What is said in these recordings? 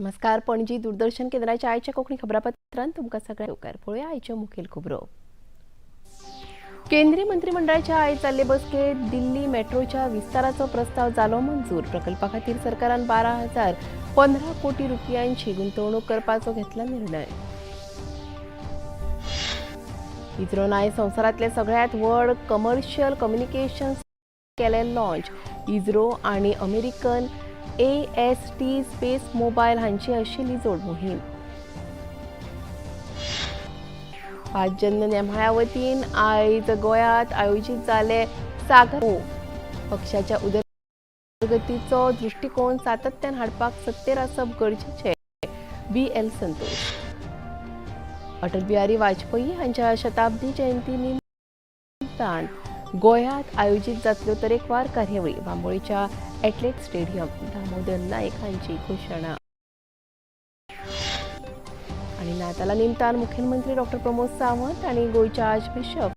नमस्कार, पणजी दूरदर्शन केंद्राच्या आयच्या कोंकणी खबरापत्रांत तुमकां सगळ्यांक येवकार. पळोवया आयच्यो मुखेल खबरो. केंद्रीय मंत्रिमंडळाच्या आयज जाल्ले बसकेंत दिल्ली मेट्रोच्या विस्ताराचो प्रस्ताव जालो मंजूर. प्रकल्पा खातीर सरकारान 12,015 कोटी रुपयांची गुंतवणूक करपाचो घेतला निर्णय. इस्रोन आयज संवसारांतले सगळ्यांत व्हड कमर्शियल कम्युनिकेशन केले लॉन्च. इस्रो आनी अमेरिकन एएसटी स्पेस मोबायल हांची आशिल्ली जोड मोहीम. पाचजन्य नेमाळ्या वतीन आयज गोंयांत आयोजीत जाले सागर. पक्षाच्या उदरगतीचो दृश्टिकोन सातत्यान हाडपाक सत्तेर आसप गरजेचें, बी एल संतोष. अटल बिहारी वाजपेयी हांच्या शताब्दी जयंती निमतान गोंयांत आयोजीत जातल्यो तरेकवार कार्यावळी. बांबोळीच्या एटलेट स्टेडियम दामोदर नाईक हांची घोशणा. आनी नाताला निमतान मुखेलमंत्री डॉक्टर प्रमोद सावंत आनी गोंयच्या आर्चबिशप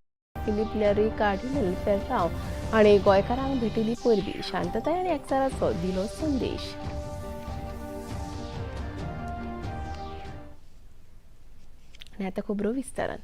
फिलीप नेरी कार्डिनल फेर्रांव हांणी गोंयकारांक भेटयली परबीं. शांतताय आनी एकचाराचो दिलो संदेश. आनी आतां खबरो विस्तारान.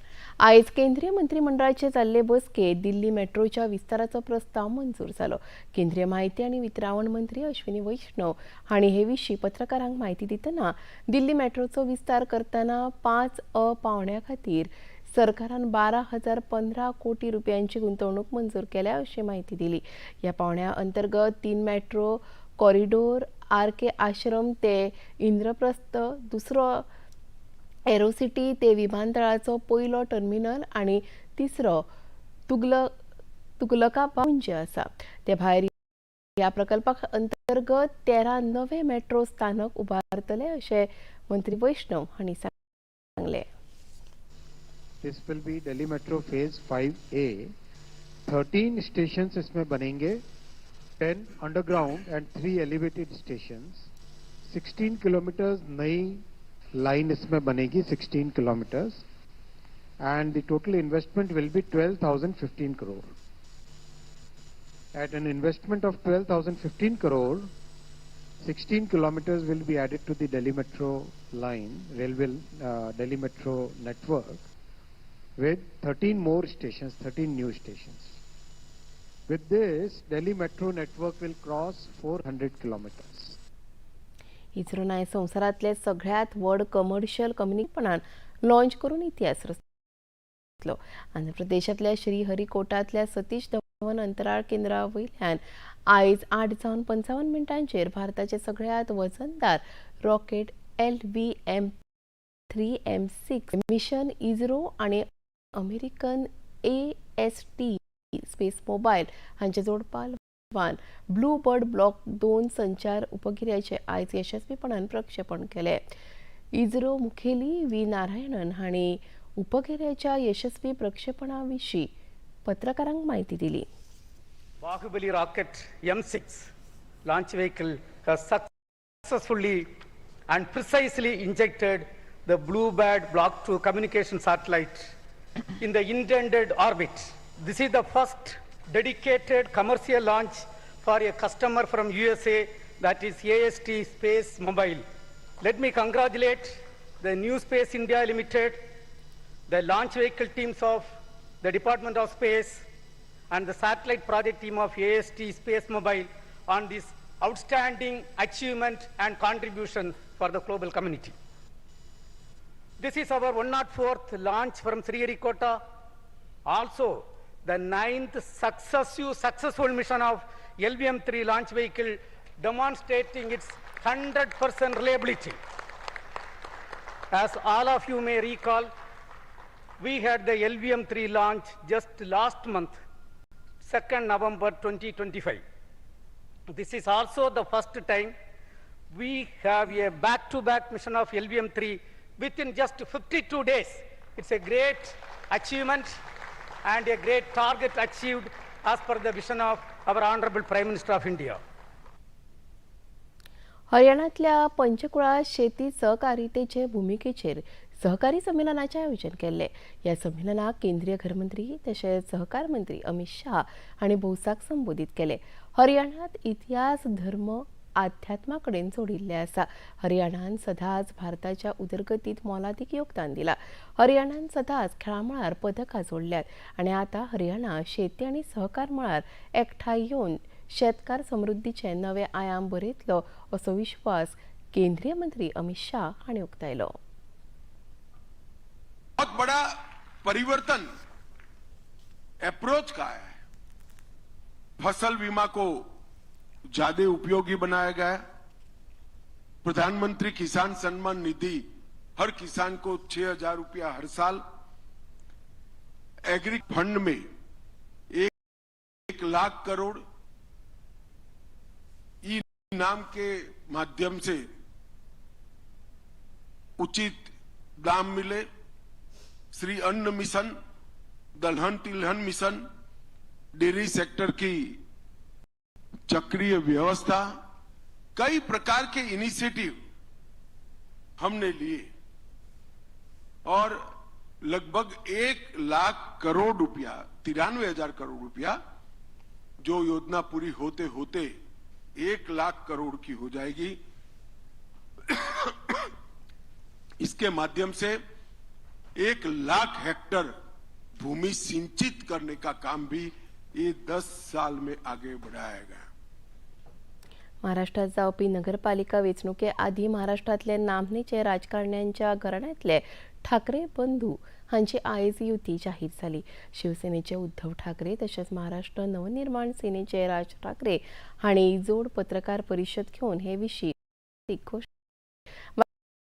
आयज केंद्रीय मंत्रिमंडळाचे जाल्ले बसकेंत दिल्ली मेट्रोच्या विस्ताराचो प्रस्ताव मंजूर जालो. केंद्रीय माहिती आनी वितरावण मंत्री अश्विनी वैष्णव हांणी हे विशीं पत्रकारांक म्हायती दितना दिल्ली मेट्रोचो विस्तार करतना 5 अ पावंड्या खातीर सरकारान 12,015 कोटी रुपयांची गुंतवणूक मंजूर केल्या अशी म्हायती दिली. ह्या पावंड्या अंतर्गत 3 मेट्रो कॉरिडोर, आर के आश्रम ते इंद्रप्रस्थ, दुसरो एरोसिटी ते विमानतळाचो पयलो टर्मिनल आनी तिसरो तुगलकाबाद म्हणजे आसा. ते भायर ह्या प्रकल्पा अंतर्गत 13 नवे मेट्रो स्थानक उबारतले अशें मंत्री वैष्णव हांणी सांगलें. This will be Delhi Metro Phase 5A. 13 stations इसमें बनेंगे, 10 underground and 3 elevated stations. 16 kilometers नई लाइन इसमें बनेगी, 16 kilometers, and the total investment will be 12,015 crore. At an investment of 12,015 crore, 16 kilometers will be added to the Delhi Metro line, railway, Delhi Metro network, with 13 more stations, 13 new stations. With this, Delhi Metro network will cross 400 kilometers. इस्रोन आयज संवसारांतले सगळ्यांत व्हड commercial कम्युनिपणान launch करून इतिहास रचलो. आंध्र प्रदेशांतल्या श्रीहरिकोटांतल्या सतीश धवन अंतराळ केंद्रा वयल्यान आयज 8 जावन 55 मिनटांचेर भारताचे सगळ्यांत वजनदार rocket LVM3 M6 mission ISRO आनी अमेरिकन एएसटी स्पेस मोबायल हांचे जोडपालवान ब्लू बर्ड ब्लॉक 2 संचार उपगिऱ्याचे आयज यशस्वीपणान प्रक्षेपण केले. इस्रो मुखेली व्ही नारायणन हांणी उपगिऱ्याच्या यशस्वी प्रक्षेपणा विशीं पत्रकारांक म्हायती दिली. Bahubali rocket M6 launch vehicle has successfully and precisely injected the Bluebird Block 2 communication satellite in the intended orbit. This is the first dedicated commercial launch for a customer from USA, that is AST Space Mobile. Let me congratulate the New Space India Limited, the launch vehicle teams of the Department of Space, and the satellite project team of AST Space Mobile on this outstanding achievement and contribution for the global community. This is our 104th launch from Sriharikota. Also, the ninth successive successful mission of LVM3 launch vehicle, demonstrating its 100% reliability. As all of you may recall, we had the LVM3 launch just last month, 2nd November 2025. This is also the first time we have a back-to-back mission of LVM3 within just 52 days. It's a great achievement and a great target achieved as per the vision of our Honorable Prime Minister of India. हरियाणांतल्या पंचकुळा शेती सहकारितेचे भुमिकेचेर सहकारी संमेलनाचें आयोजन केल्लें. ह्या संमेलनाक केंद्रीय घरमंत्री तशेंच सहकार मंत्री अमित शाह हांणी भौसाक संबोधीत केलें. हरियाणांत इतिहास, धर्म आध्यात्मा कडेन जोडिल्लें आसा. हरियाणान सदांच भारताच्या उदरगतीत मोलादीक योगदान दिलां. हरियाणान सदांच खेळां मळार पदकां जोडल्यात आनी आतां हरियाणा शेती आनी सहकार मळार एकठांय येवन शेतकार समृद्धीचे नवे आयाम बरयतलो असो विश्वास केंद्रीय मंत्री अमित शाह हांणी उक्तायलो. बहुत बड़ा परिवर्तन अप्रोच का है. फसल बीमा को ज्यादा उपयोगी बनाया गया. प्रधानमंत्री किसान सम्मान निधि, हर किसान को 6,000 रुपया हर साल. एग्री फंड में 1 लाख करोड़, ई नाम के माध्यम से उचित दाम मिले, श्री अन्न मिशन, दलहन तिलहन मिशन, डेयरी सेक्टर की चक्रीय व्यवस्था, कई प्रकार के इनिशिएटिव हमने लिए और लगभग 1 लाख करोड़ रुपया, 93,000 करोड़ रुपया, जो योजना पूरी होते होते 1 लाख करोड़ की हो जाएगी. इसके माध्यम से 1 लाख हेक्टर भूमि सिंचित करने का काम भी ये 10 साल में आगे बढ़ाया गया. महाराष्ट्रात जावपी नगरपालिका वेंचणुके आदी महाराष्ट्रांतले नामनेचे राजकारण्यांच्या घराण्यांतले ठाकरे बंधू हांची आयज युती जाहीर जाली. शिवसेनेचे उद्धव ठाकरे तशेंच महाराष्ट्र नवनिर्माण सेनेचे राज ठाकरे हांणी जोड पत्रकार परिशद घेवन हे विशीं घोशणा.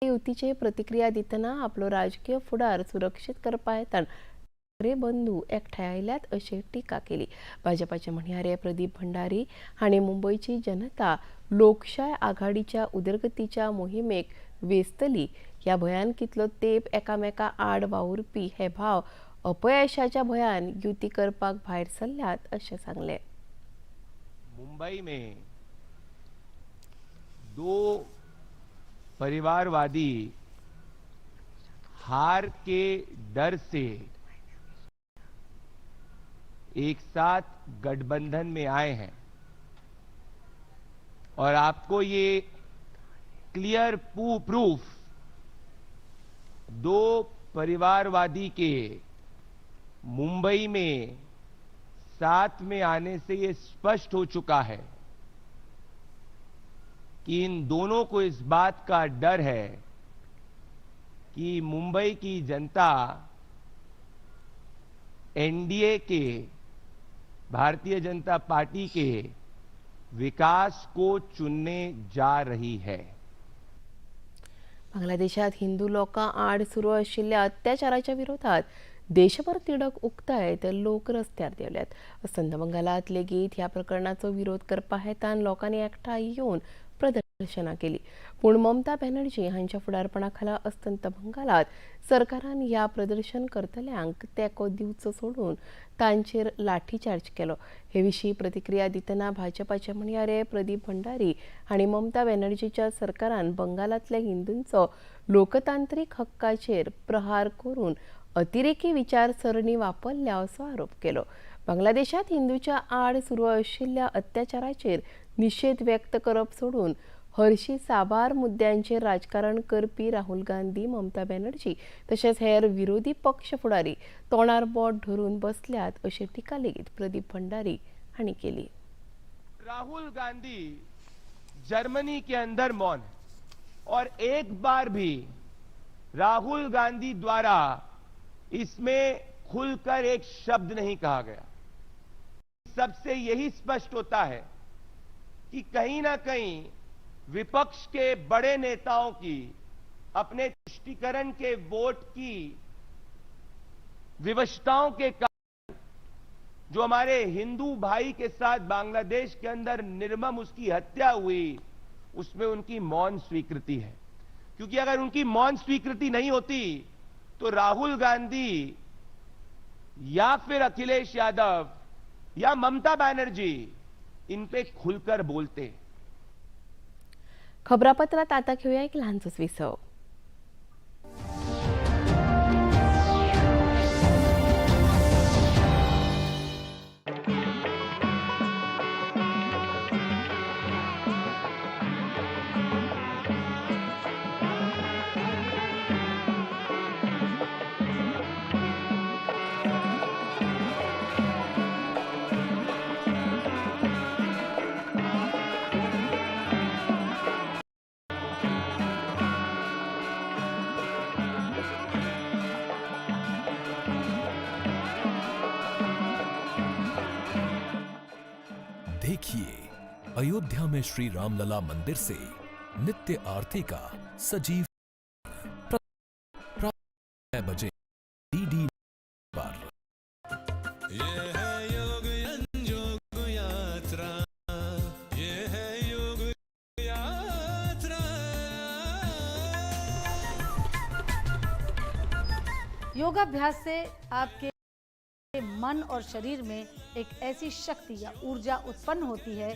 युतीचे प्रतिक्रिया दितना आपलो राजकीय फुडार सुरक्षीत करपा हेतान ठाकरे बंधू एकठांय आयल्यात अशी टिका केली. भाजपाचे म्हणयारे प्रदीप भंडारी हांणी मुंबयची जनता लोकशाय आघाडीच्या उदरगतीच्या मोहिमेक वेंचतली. ह्या भंयान कितलो तेंप एकामेका आड वावुरपी हे भाव अपयशाच्या भंयान युती करपाक भायर सरल्यात अशें सांगलें. मुंबई में दो परिवारवादी हार के डर से एक साथ गठबंधन में आए हैं और आपको ये क्लियर प्रूफ दो परिवारवादी के मुंबई में साथ में आने से ये स्पष्ट हो चुका है कि इन दोनों को इस बात का डर है कि मुंबई की जनता NDA K, Bharatiya Janata party K विकास को चुनने जा रही है. बांगलादेशात हिंदू लोकां आड सुरू आशिल्ल्या अत्याचाराच्या विरोधात देशभर तिडक उक्तायत लोक रस्त्यार देंवल्यात. अस्तंत बंगालात लेगीत ह्या प्रकरणाचो विरोध करपा हेतान लोकांनी एकठांय येवन प्रदर्शनां केली. पूण ममता बॅनर्जी हांच्या फुडारपणा खाला अस्तंत बंगालात सरकारान ह्या प्रदर्शन करतल्यांक तेंको दिवचो सोडून तांचेर लाठीचार्ज केलो. हे विशीं प्रतिक्रिया दितना भाजपाचे म्हणयारे प्रदीप भंडारी हांणी ममता बॅनर्जीच्या सरकारान बंगालांतल्या हिंदूंचो लोकतांत्रीक हक्काचेर प्रहार करून अतिरेकी विचारसरणी वापरल्या असो आरोप केलो. बांगलादेशात हिंदूच्या आड सुरू आशिल्ल्या अत्याचाराचेर निशेध व्यक्त करप सोडून हरशी साबार मुद्द्यांचेर राजकारण करपी राहुल गांधी, ममता बॅनर्जी तशेंच हेर विरोधी पक्ष फुडारी तोंडार बोट धरून बसल्यात अशी टिका लेगीत प्रदीप भंडारी हांणी केली. राहुल गांधी जर्मनी के अंदर मौन है और एक बार भी राहुल गांधी द्वारा इसमें खुलकर एक शब्द नहीं कहा गया. सबसे यही स्पष्ट होता है कि कहीं ना कहीं विपक्ष के बड़े नेताओं की अपने तुष्टिकरण के वोट की विवशताओं के कारण जो हमारे हिंदू भाई के साथ बांग्लादेश के अंदर निर्मम उसकी हत्या हुई, उसमें उनकी मौन स्वीकृति है, क्योंकि अगर उनकी मौन स्वीकृति नहीं होती तो राहुल गांधी या फिर अखिलेश यादव या ममता बनर्जी इन पे खुलकर बोलते. खबरापत्रात आता घेऊया एक ल्हानसोच विसव. देखिए अयोध्या में श्री रामलला मंदिर से नित्य आरती का सजीव बजे डीडी पर। ये है योग योग यात्रा, ये है योग यात्रा। योगाभ्यास से आपके मन और शरीर में एक ऐसी शक्ति या ऊर्जा उत्पन्न होती है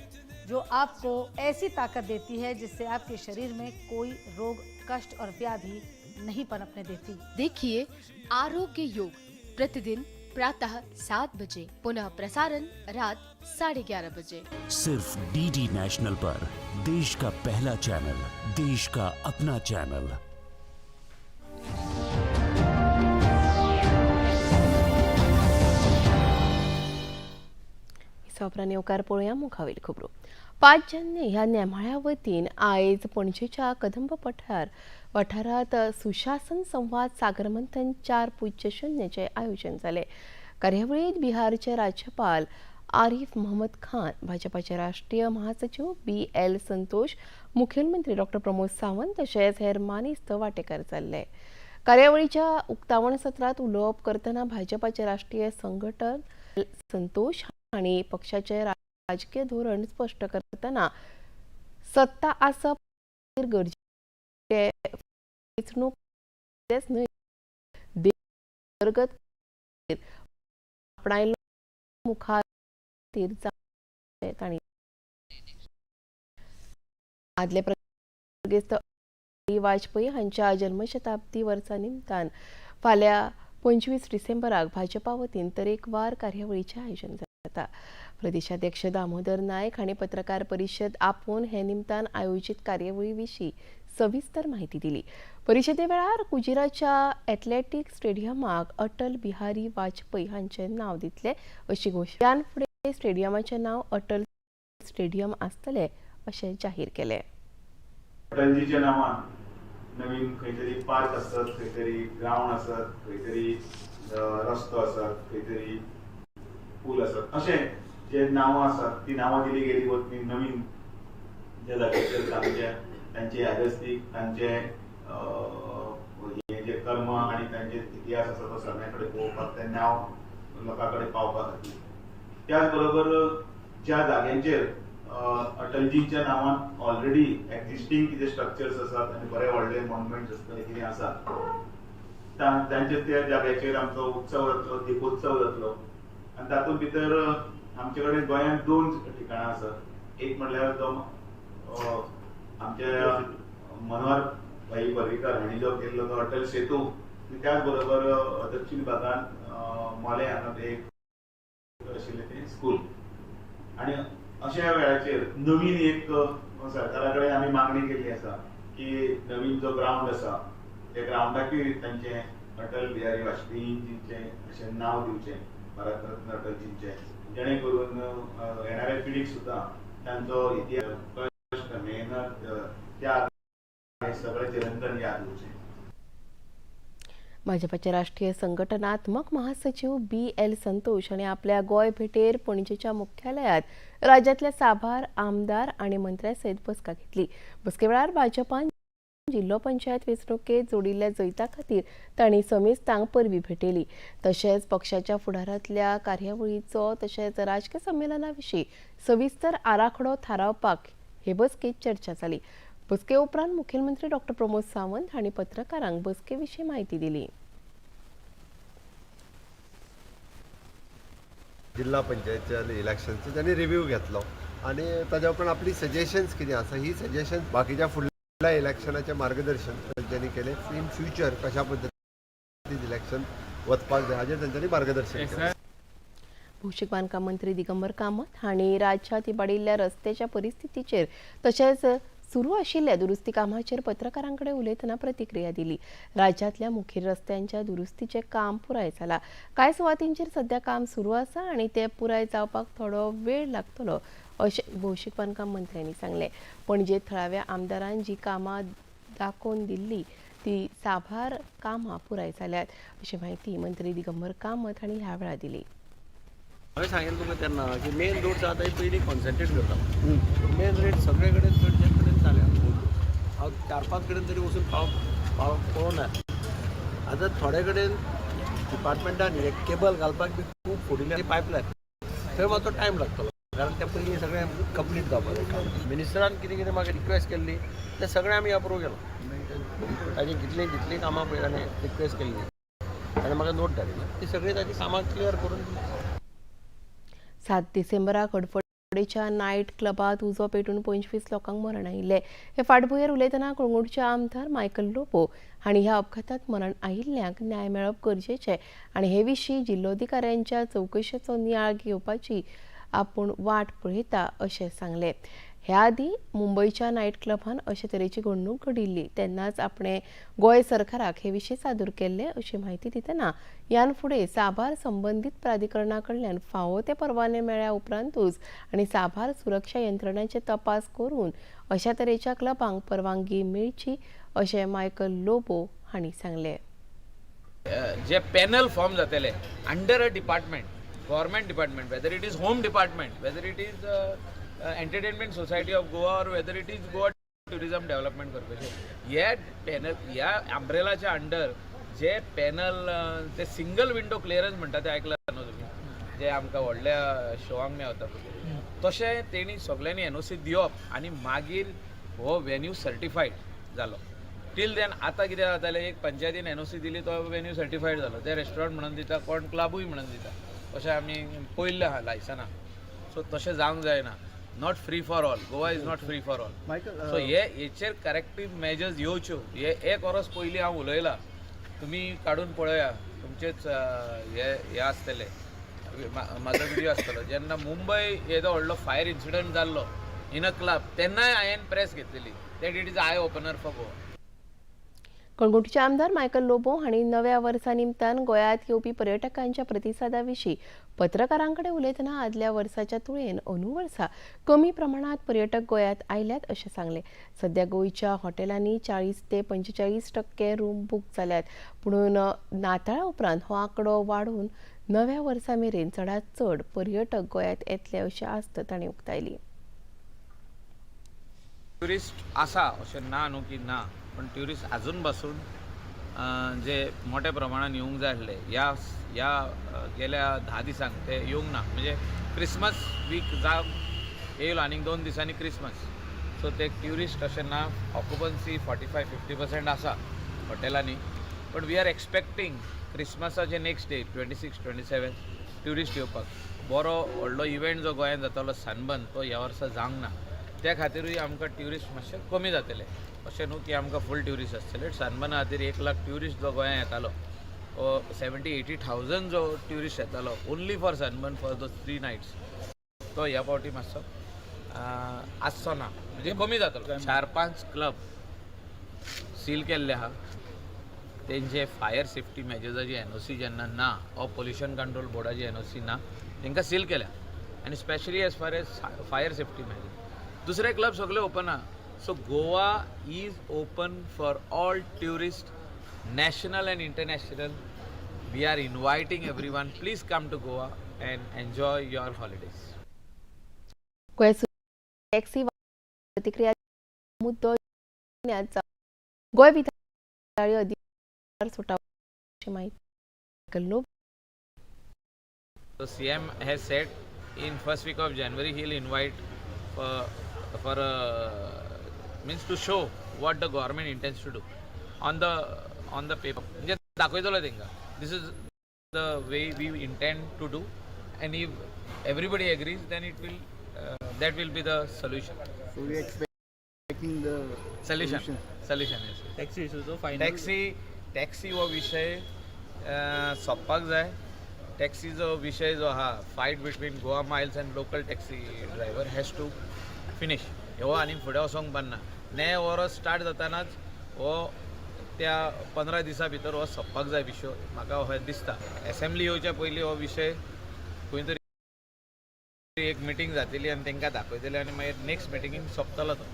जो आपको ऐसी ताकत देती है जिससे आपके शरीर में कोई रोग, कष्ट और व्याधि नहीं पनपने देती। देखिए आरोग्य योग प्रतिदिन प्रातः 7 बजे, पुनः प्रसारण रात 11:30 बजे। सिर्फ डीडी नेशनल पर, देश का पहला चैनल, देश का अपना चैनल। उपरांत येवकार पळोवया मुखावेल खबरो। 5 जन्य ह्या नेमाळ्या वतीन आयज पणजेच्या कदंब पठार वाठारांत सुशासन संवाद सागरमंथन 4.0 आयोजन जालें। कार्यावळींत बिहारचे राज्यपाल आरिफ मोहम्मद खान, भाजपाचे राष्ट्रीय महासचिव BL Santosh, मुखेलमंत्री डॉ प्रमोद सावंत तशेंच हेर मानेस्त वांटेकार जाल्ले। कार्यावळीच्या उक्तावण सत्रांत उलोवप करतना भाजपाचे राष्ट्रीय संघटन संतोष हांणी पक्षाचे राजकीय धोरण स्पष्ट करतना सत्ता आसप गरजेचे, वेंचणूक न्हय उदरगत आपणायलो मुखार तांणी आदले प्रगेस्त वाजपेयी हांच्या जन्मशताब्दी वर्सा निमतान फाल्यां 25 डिसेंबराक भाजपा वतीन तरेकवार कार्यावळीचें आयोजन जाता। प्रदेशाध्यक्ष दामोदर नायक हांणी पत्रकार परिशद आपोवन हे निमतान आयोजीत कार्यावळी विशीं सविस्तर माहिती दिली। परिशदे वेळार कुजिराच्या एथलेटीक स्टेडियमाक अटल बिहारी वाजपेयी हांचें नांव दितले अशी घोशणा। ह्यान फुडें स्टेडियमाचें नांव अटल स्टेडियम आसतलें अशें जाहीर केलें। अटलजीच्या नांवान नवीन खंय तरी पार्क आसत, खंय तरी ग्रावंड आसत, खंय तरी रस्तो आसत, खंय तरी पूल आसत, अशें जे नांवां आसात ती नांवां दिली गेली वतनी नवीन ज्या जाग्याचेर तांचे तांचे यादस्तीक, तांचे हे जे कर्म आनी तांचे इतिहास आसा तो सगळ्यां कडेन पळोवपाक, तें नांव लोकां कडेन पावपा खातीर। त्याच बरोबर ज्या जाग्यांचेर अटलजींच्या नांवान ऑलरेडी एक्झिस्टींग कितें स्ट्रक्चर्स आसात आनी बरे व्हडले मॉन्युमेंट्स आसतले कितें आसा तांचे त्या जाग्याचेर आमचो उत्सव जातलो, दीपोत्सव जातलो। आनी तातूंत भितर आमचे कडेन गोंयांत 2 ठिकाणां आसात। एक म्हणल्यार तो आमच्या मनोहर भाई पर्रीकर हांणी जो केल्लो तो अटल सेतू, त्याच बरोबर दक्षिण भागांत मोलें हांगा ते एक आशिल्लें तें स्कूल। आनी अशा वेळाचेर नवीन एक सरकारा कडेन आमी मागणी केल्ली आसा की नवीन जो ग्रावंड आसा त्या ग्रावंडाकूय तांचें अटल बिहारी वाजपेयींचें अशें नांव दिवचें, भारतरत्न अटलजींचें, जेणे करून येणाऱ्या पिढीक सुद्दां तांचो इतिहास, कश्ट, मेहनत, त्याग हे सगळें चिरंतन याद उरचें। भाजपाचे राष्ट्रीय संघटनात्मक महासचिव BL Santosh हांणी आपल्या गोंय भेटेर पणजेच्या मुख्यालयांत राज्यांतल्या साबार आमदार आनी मंत्र्यां सयत बसका घेतली। बसके वेळार भाजपान जिल्लो पंचायत वेंचणुकेंत जोडिल्ल्या जैता खातीर तांणी समेस्तांक परबी भेटयली। तशेंच पक्षाच्या फुडारांतल्या कार्यावळीचो तशेंच राजकीय संमेलना विशीं सविस्तर आराखडो थारावपाक हे बसकेंत चर्चा जाली। बसके उपरांत मुखेलमंत्री डॉ प्रमोद सावंत हांणी पत्रकारांक बसके विशीं माहिती दिली। जिल्हा पंचायतच्या इलेक्शनचो तांणी रिव्यू घेतलो आनी ताज्या उपरांत आपली सजेशन्स कितें आसा ही सजेशन्स बाकीच्या फुडल्या इलेक्शनाचें मार्गदर्शन तांच्यांनी केलें। इन फ्युचर कशा पद्दतीन इलेक्शन वचपाक जाय हाजेर तांच्यांनी मार्गदर्शन केलें। भौशीक बांदकाम मंत्री दिगंबर कामत हांणी राज्यांत इबाडिल्ल्या रस्त्याच्या परिस्थितीचेर तशेंच सुरू आशिल्ल्या दुरुस्ती कामाचेर पत्रकारां कडेन उलयतना प्रतिक्रिया दिली। राज्यांतल्या मुखेल रस्त्यांच्या दुरुस्तीचें काम पुराय जालां। कांय सुवातींचेर सध्या काम सुरू आसा आनी तें पुराय जावपाक थोडो वेळ लागतलो अशें भौशीक बांदकाम मंत्र्यांनी सांगलें। पणजे थळाव्या आमदारान जी कामां दाखोवन दिल्ली ती साबार कामां पुराय जाल्यात अशी म्हायती मंत्री दिगंबर कामत हांणी ह्या वेळार दिली। हांवें सांगिल्लें तुमकां तेन्ना की मेन रोड आतां पयलीं कॉन्सन्ट्रेट करता. मेन रेट सगळे कडेन चडशे कडेन जाल्या. हांव 4-5 कडेन तरी वचून पाव पाव पळोवन आयला. आतां थोडे कडेन डिपार्टमेंटान हे केबल घालपाक बी खूब फोडिल्ले पायपलायन, थंय मातसो टायम लागतलो, कारण ते पयलीं सगळें कंप्लीट जावपाक जाय काम. मिनिस्टरान कितें कितें म्हाका रिक्वेस्ट केल्ली तें सगळें आमी अप्रूव केलां. ताजी जितलीं जितलीं कामां पळय ताणें रिक्वेस्ट केल्ली, ताणें म्हाका नोट धाडिल्ली, ती सगळीं ताजी कामां क्लियर करून दिली. 7 डिसेंबराक हडफडेच्या नायट क्लबात उजो पेटून 25 लोकांक मरण आयिल्लें. हे फाटभुंयेर उलयतना कळंगूटचे आमदार मायकल लोबो हांणी ह्या अपघातात मरण आयिल्ल्यांक न्याय मेळप गरजेचें आनी हे विशीं जिल्लोधिकाऱ्यांच्या चवकशेचो नियाळ घेवपाची आपूण वाट पळयता अशें सांगलें. ह्या आदीं मुंबयच्या नायट क्लबान अशे तरेची घडणूक घडिल्ली तेन्नाच आपणें गोंय सरकाराक हे विशीं सादूर केल्लें अशी म्हायती दितना ह्यान फुडें साबार संबंदीत प्राधिकरणा कडल्यान फावो ते परवाने मेळ्ळ्या उपरांतूच आनी साबार सुरक्षा यंत्रणांचे तपास करून अशा तरेच्या क्लबांक परवानगी मेळची अशें मायकल लोबो हांणी सांगलें. जे पॅनल फॉर्म जातले under a department, government department, whether it is home department, whether it is Entertainment Society of Goa or whether it is Goa Tourism Development Corporation, हे पॅनल ह्या अंब्रेलाच्या अंडर जे पॅनल ते single window clearance म्हणटा ते आयकला न्हू तुमी, जे आमकां व्हडल्या शोवांक मेवता पळय, तशें तेणी सगल्यांनी एनओसी दिवप आनी मागीर हो वेन्यू सर्टिफायड जालो. टील then आतां कितें जातालें, एक पंचायतीन एनओसी दिली, तो वेन्यू सर्टिफायड जालो, ते रेस्टॉरंट म्हणून दिता, कोण क्लबूय म्हणून दिता, अशें आमी पळयल्लें आहा लायसनां. सो तशें जावंक जायना. Not free for all, Goa is not free for all. So हे हेचेर करेक्टीव मेजर्स येवच्यो. हे एक वरस पयलीं हांव उलयलां, तुमी काडून पळया, तुमचेच हे हे आसतले, म्हाजो व्हिडियो आसतलो. जेन्ना मुंबय येदो व्हडलो फायर इन्सिडंट जाल्लो इन अ क्लब, तेन्नाय हांवें प्रेस घेतलेली that it is eye opener for Goa. कळंगूटचे आमदार मायकल लोबो हांणी नव्या वर्सा निमतान गोंयांत येवपी पर्यटकांच्या प्रतिसादा विशीं पत्रकारां कडेन उलयतना आदल्या वर्साच्या तुळेन अंदू वर्सा कमी प्रमाणांत पर्यटक गोंयांत आयल्यात अशें सांगलें. सध्या गोंयच्या हॉटेलांनी 40 ते 45% रूम बूक जाल्यात, पूण नाताळा उपरांत हो आंकडो वाडून नव्या वर्सा मेरेन चडांत चड पर्यटक गोंयांत येतले अशी आस्त तांणी उक्तायली. ट्युरिस्ट आसा अशें ना न्हू की ना, पण ट्युरिस्ट आजून पासून जे मोठ्या प्रमाणान येवंक जाय आसले ह्या ह्या गेल्या 10 दिसांक ते येवंक ना. म्हणजे क्रिसमस वीक जावन येयलो, आनीक 2 दिसांनी क्रिसमस, सो ते ट्युरिस्ट अशें ना. ऑक्युपन्सी 45-50% आसा हॉटेलांनी, पण we are expecting क्रिसमसाचे next day 26-27 tourist येवपाक. बरो व्हडलो इव्हेंट जो गोंयांत जातालो सनबर्न, तो ह्या वर्सा जावंक ना, त्या खातीरूय आमकां ट्युरिस्ट मातशे कमी जातले. अशें न्हू की आमकां फूल ट्युरिस्ट आसतले. सनबर्ना खातीर 1 लाख ट्युरिस्ट जो गोंयांत येतालो, 70-80 थावजंड जो ट्युरिस्ट येतालो only for sunburn for those 3 nights, तो ह्या फावटी मातसो आसचो ना, म्हणजे कमी जातलो. 4-5 क्लब सील केल्ले आहा. तेंचे फायर सेफ्टी मेजर्साची एनओसी जेन्ना ना वा पोल्युशन कंट्रोल बोर्डाची एनओसी ना, तांकां सील केल्या आनी specially as far as fire safety measure. दुसरे क्लब सगळे ओपन आहा. So Goa is open for all tourist, national and international. We are inviting everyone, please come to Goa and enjoy your holidays. Goa taxi प्रतिक्रिया मुद्दो गोंय विधान अधिकार सुटावो अशी माहिती लोक So CM has said in first week of January he'll invite for means to show what the government intends to do on the paper. म्हणजे दाखयतलो तांकां, this is the way we intend to do, and if everybody agrees, then it will that will be the solution. So we are expecting the solution. Solution, yes. Taxi इशूचो final taxi taxi हो विशय सोंपपाक जाय. टॅक्सीचो विशय जो आहा, fight between Goa Miles and local taxi driver has to finish. हो आनी फुडें वचोंक बारना. नवें वर्स स्टार्ट जातानाच हो त्या 15 दिसां भितर हो सोंपपाक जाय विशय, म्हाका अशें दिसता. एसेंब्ली येवच्या पयलीं हो विशय खंय तरी एक मिटींग जातली आनी तांकां दाखयतले आनी मागीर नेक्स्ट मिटिंगेक सोंपतलो तो,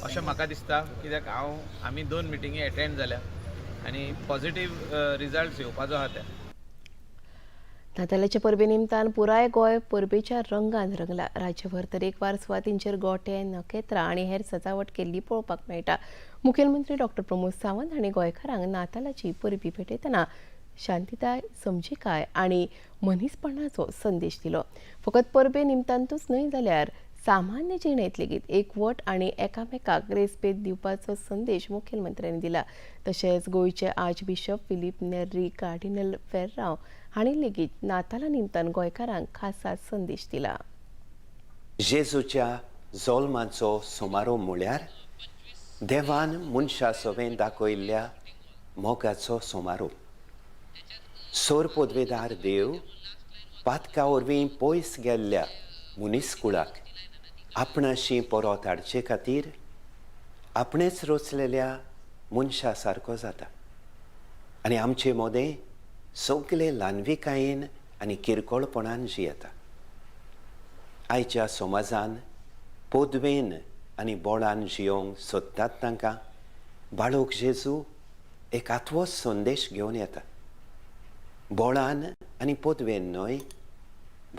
अशें म्हाका दिसता. कित्याक हांव आमी दोन मिटिंगी एटेंड जाल्या आनी पॉझिटीव रिजल्ट्स येवपाचो आहा त्या. नातालाचे परबे निमतान पुराय गोंय परबेच्या रंगान रंगला. राज्यभर तरेकवार सुवातींचेर गोटे, नखेत्रां आनी हेर सजावट केल्ली पळोवपाक मेळटा. मुखेलमंत्री डॉक्टर प्रमोद सावंत हांणी गोंयकारांक नातालाची परबी भेटयतना शांतिताय, समजिकाय आनी मनीसपणाचो संदेश दिलो. फकत परबे निमतानूच न्हय जाल्यार सामान्य जिणेंत लेगीत एकवट आनी एकामेकाक रेस्पेद दिवपाचो संदेश मुखेलमंत्र्यांनी दिला. तशेंच गोंयचे archbishop Filipe Neri cardinal Ferrao हांणी लेगीत नाताला निमतान गोंयकारांक खासा संदेश दिला. जेजूच्या जल्माचो सुमारो म्हळ्यार देवान मनशा सवें दाखयल्ल्या मोगाचो सुमारो. सोर पदवेदार देव पातका वरवीं पयस गेल्ल्या मनीसकुळाक आपणाशी परत हाडचे खातीर आपणेच रचलेल्या मनशा सारको जाता आनी आमचे मदें सगळे ल्हानविकायेन आनी किरकोळपणान जियेता. आयच्या समाजान पदवेन आनी बोळान जियोंक सोदतात तांकां बाळक जेजू एक आत्वोच संदेश घेवन येता. बोळान आनी पदवेन न्हय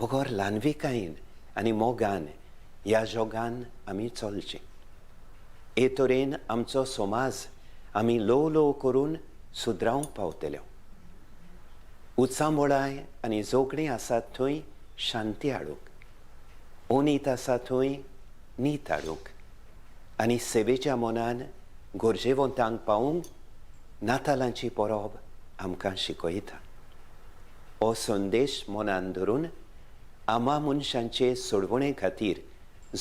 बगर ल्हानविकायेन आनी मोगान ह्या जगान आमी चलचें. हे तरेन आमचो समाज आमी ल्हव ल्हव करून सुदरावंक पावतले. उचांबळाय आनी झगडीं आसात थंय शांती हाडूंक, अनीत आसा थंय नीत हाडूंक आनी सेवेच्या मनान गरजेवंतांक पावूंक नातालांची परब आमकां शिकयता. हो संदेश मनान धरून आमा मनशांचे सोडवणे खातीर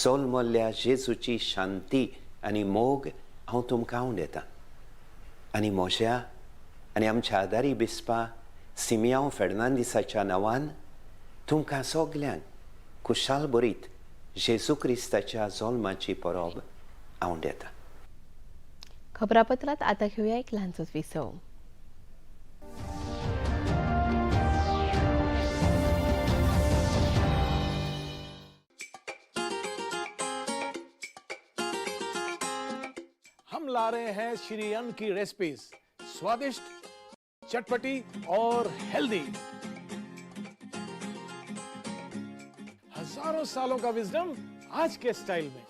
जल्मल्ल्या जेजूची शांती आनी मोग हांव तुमकां उडयतां आनी म्हज्या आनी आमच्या आदारी बिस्पा सिमियांव फेर्नांदिसाच्या नांवान तुमकां सगल्यांक खुशाल बरीत जेजू क्रिस्ताच्या जल्माची परब हांव दितां. खबरापत्रांत आतां घेवया एक ल्हानसोच विसव. हम ला रहे हैं श्री अन्न की रेसिपीज, स्वादिष्ट, चटपटी और हेल्दी. हजारों सालों का विजडम आज के स्टाइल में.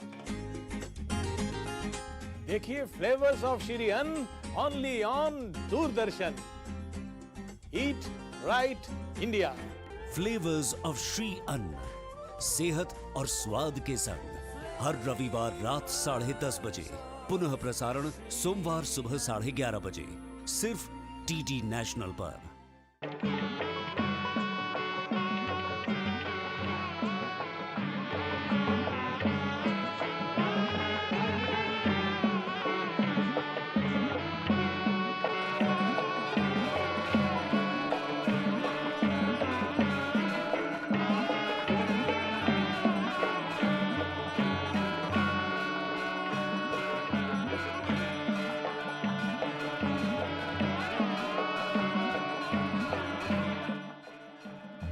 देखिए flavours of Shri Anna only on Doordarshan. Eat right India. Flavours of Shri Anna, सेहत और स्वाद के संग, हर रविवार रात 10:30 बजे, पुनः प्रसारण सोमवार सुबह 11:30 बजे, सिर्फ डीडी नेशनल पर.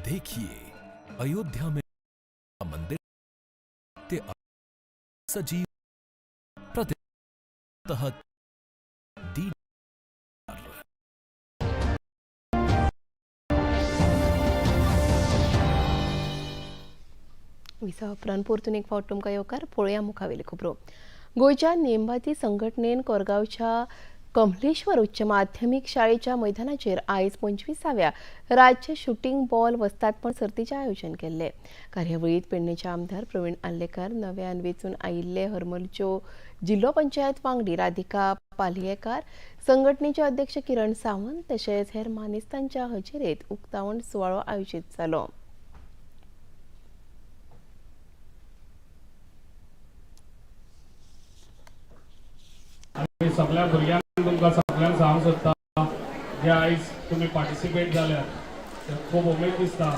देखिए अयोध्या में मंदिर सजीव प्रतितः डी विसा उपरांत परतून एक फावट तुमकां येवकार. पळोवया मुखावेली खबरो. गोंयच्या नेमबाजी संघटनेन कोरगांवच्या कमलेश्वर उच्च माध्यमीक शाळेच्या मैदानाचेर आयज 25व्या राज्य शुटींग बॉल वस्तादपण सर्तीचें आयोजन केल्लें. कार्यावळींत पेडणेचे आमदार प्रवीण आर्लेकार, नव्यान वेंचून आयिल्ले हरमलच्यो जिल्लो पंचायत वांगडी राधिका पालयेकार, संघटनेचे अध्यक्ष किरण सावंत तशेंच हेर मानेस्तांच्या हजेरेंत उक्तावण सुवाळो आयोजीत जालो. सगळ्या भुरग्यांक तुमकां सगळ्यांक सांगूंक सोदता जे आयज तुमी पार्टिसिपेट जाल्यात खूब उमेद दिसता,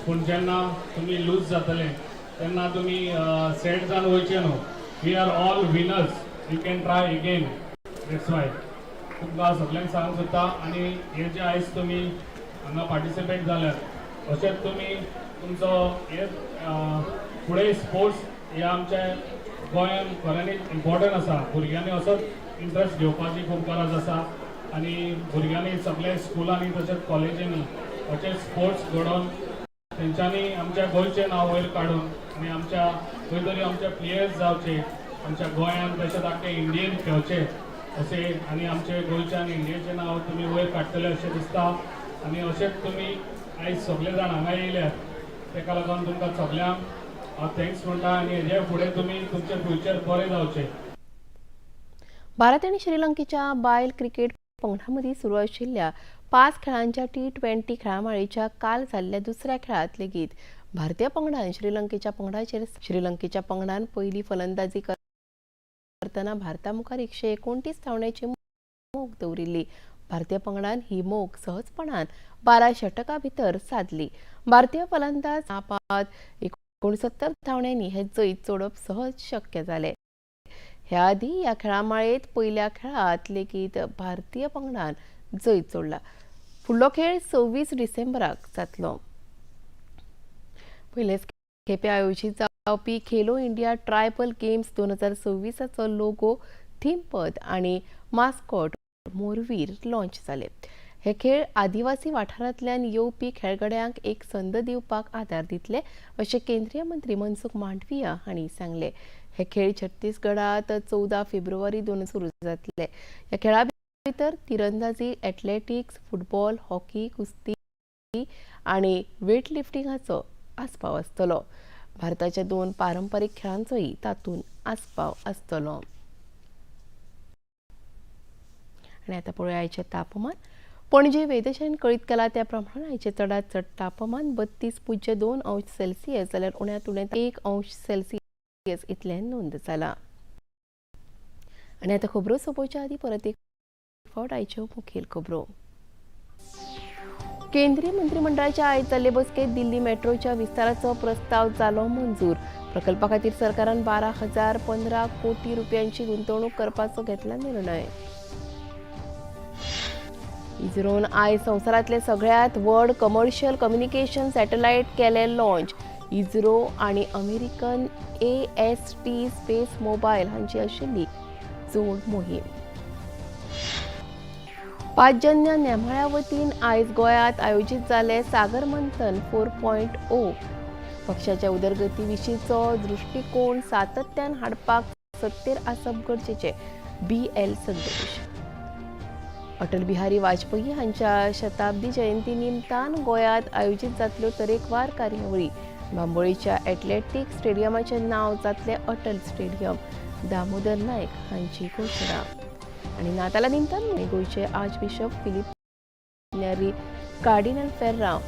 पूण जेन्ना तुमी लूज जातले तेन्ना तुमी सॅड जावन वयचे न्हू. We are all winners, you can try again. That's why तुमकां सगळ्यांक सांगूंक सोदता. आनी हे जे आयज तुमी हांगा पार्टिसिपेट जाल्यात अशेंच तुमी तुमचो हे फुडें स्पोर्ट्स हे आमच्या गोंयांत खऱ्यांनीच इम्पॉर्टंट आसा. भुरग्यांनी असोच इंट्रस्ट घेवपाची खूब गरज आसा आनी भुरग्यांनी सगळे स्कुलांनी तशेंच कॉलेजींनी अशे स्पोर्ट्स घडोवन तेंच्यांनी आमच्या गोंयचें नांव वयर काडून आनी आमच्या खंय तरी आमचे प्लेयर्स जावचे, आमच्या गोंयान तशेंच आख्खे इंडियेन खेळचे अशें, आनी आमचे गोंयचें आनी इंडियेचें नांव तुमी वयर काडटले अशें दिसता. आनी अशेंच तुमी आयज सगळे जाण हांगा येयल्यात तेका लागून तुमकां सगल्यांक हांव thanks म्हणटा आनी हेजे फुडें तुमी तुमचें फ्युचर बरें जावचें. भारत आनी श्रीलंकेच्या बायल क्रिकेट पंगडा मदीं सुरू आशिल्ल्या 5 खेळांच्या T20 खेळामाळेच्या काल जाल्ल्या दुसऱ्या खेळांत लेगीत भारतीय पंगडान श्रीलंकेच्या पंगडाचेर श्रीलंकेच्या पंगडान पयली फलंदाजी करतना भारता मुखार 129 धांवड्याची मोख दवरिल्ली. भारतीय पंगडान ही मोख सहजपणान 12 षटकां भितर साधली. भारतीय फलंदाज 69 धांवड्यांनी हे जैत जोडप सहज शक्य जालें. ह्या आदीं ह्या खेळामाळेंत पयल्या खेळांत लेगीत भारतीय पंगडान जैत जोडला. फुडलो खेळ 26 डिसेंबराक जातलो. पयलेच खेपे आयोजीत जावपी Khelo India tribal games 2026 logo, theme पद आनी मास्कॉट मोरवीर लॉन्च जाले. हे खेळ आदिवासी वाठारांतल्यान येवपी खेळगड्यांक एक संद दिवपाक आदार दितले अशें केंद्रीय मंत्री मनसुख मांडविया हांणी सांगलें. हे खेळ छत्तीसगडात 14 फेब्रुवारी 2 सुरू जातले. ह्या खेळा भितर तिरंदाजी, एथलेटिक्स, फुटबॉल, हॉकी, कुस्ती आनी वेटलिफ्टिंगाचो आस्पाव आसतलो. भारताच्या 2 पारंपरीक खेळांचोय तातूंत आस्पाव आसतलो. आनी आतां पळोवया आयचें तापमान. पणजे वेधशाळेन कळीत केला त्या प्रमाण आयचें चडांत चड तापमान 32.2 अंश सेल्सियस जाल्यार उण्यांत उणें 1 अंश सेल्सियस इतलें नोंद जालां. आनी आतां खबरो सोंपोवच्या आदीं परत एक फावट आयच्यो मुखेल खबरो. केंद्रीय मंत्रिमंडळाच्या आयज जाल्ले बसकेंत दिल्ली मेट्रोच्या विस्ताराचो प्रस्ताव जालो मंजूर. प्रकल्पा खातीर सरकारान 12,015 कोटी रुपयांची गुंतवणूक करपाचो घेतला निर्णय. इस्रोन आयज संवसारांतले सगळ्यांत व्हड कमर्शियल कम्युनिकेशन सॅटेलायट केले लॉन्च. इस्रो आनी अमेरिकन AST space mobile हांची आशिल्ली जोड मोहीम. पाचजन्य नेमाळ्या वतीन आयज गोंयांत आयोजीत जाले सागर मंथन 4.0. पक्षाच्या उदरगती विशींचो दृश्टिकोण सातत्यान हाडपाक सत्तेर आसप गरजेचें, BL Santosh. Atal Bihari Vajpayee हांच्या शताब्दी जयंती निमतान गोंयांत आयोजीत जातल्यो तरेकवार कार्यावळी. बांबोळीच्या एथलेटीक स्टेडियमाचें नांव जातलें अटल स्टेडियम, दामोदर नायक हांची घोशणा. आनी नाताला निमतान गोंयचे archbishop Filipe Neri cardinal Ferrao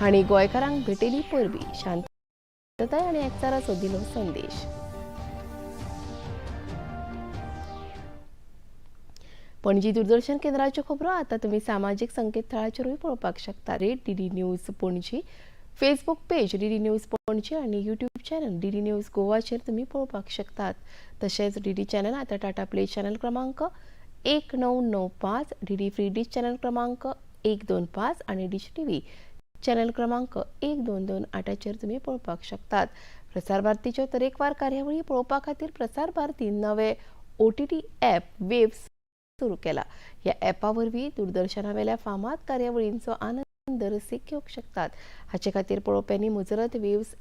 हांणी गोंयकारांक भेटयली परबी. शांतताय आनी एकचाराचो दिलो संदेश. पणजी दूरदर्शन केंद्राच्यो खबरो आतां तुमी सामाजीक संकेतथळाचेरूय पळोवपाक शकता. DD news Panaji Facebook page DD news Panaji आनी यूट्यूब चॅनल DD news गोवाचेर तुमी पळोवपाक शकतात. तशेंच DD channel आतां टाटा प्ले चॅनल क्रमांक 1995, DD free dish channel क्रमांक 125 आनी डिश TV channel क्रमांक 1228चेर तुमी पळोवपाक शकतात. प्रसार भारतीच्यो तरेकवार कार्यावळी पळोवपा खातीर प्रसार भारतीन नवे OTT app waves सुरू केला. ह्या ॲपा वरवीं दूरदर्शनावेल्या फामाद कार्यावळींचो आनंद रसीक घेवंक शकतात. हाचे खातीर पळोवप्यांनी मुजरत वेव्स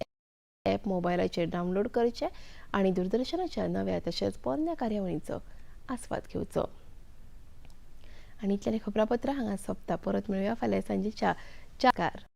ॲप मोबायलाचेर डावनलोड करचें आनी दूरदर्शनाच्या नव्या तशेंच पोरण्या कार्यावळींचो आस्वाद घेवचो. आनी इतल्यान खबरापत्रां हांगा सोंपता. परत मेळुया फाल्यां सांजेच्या 4.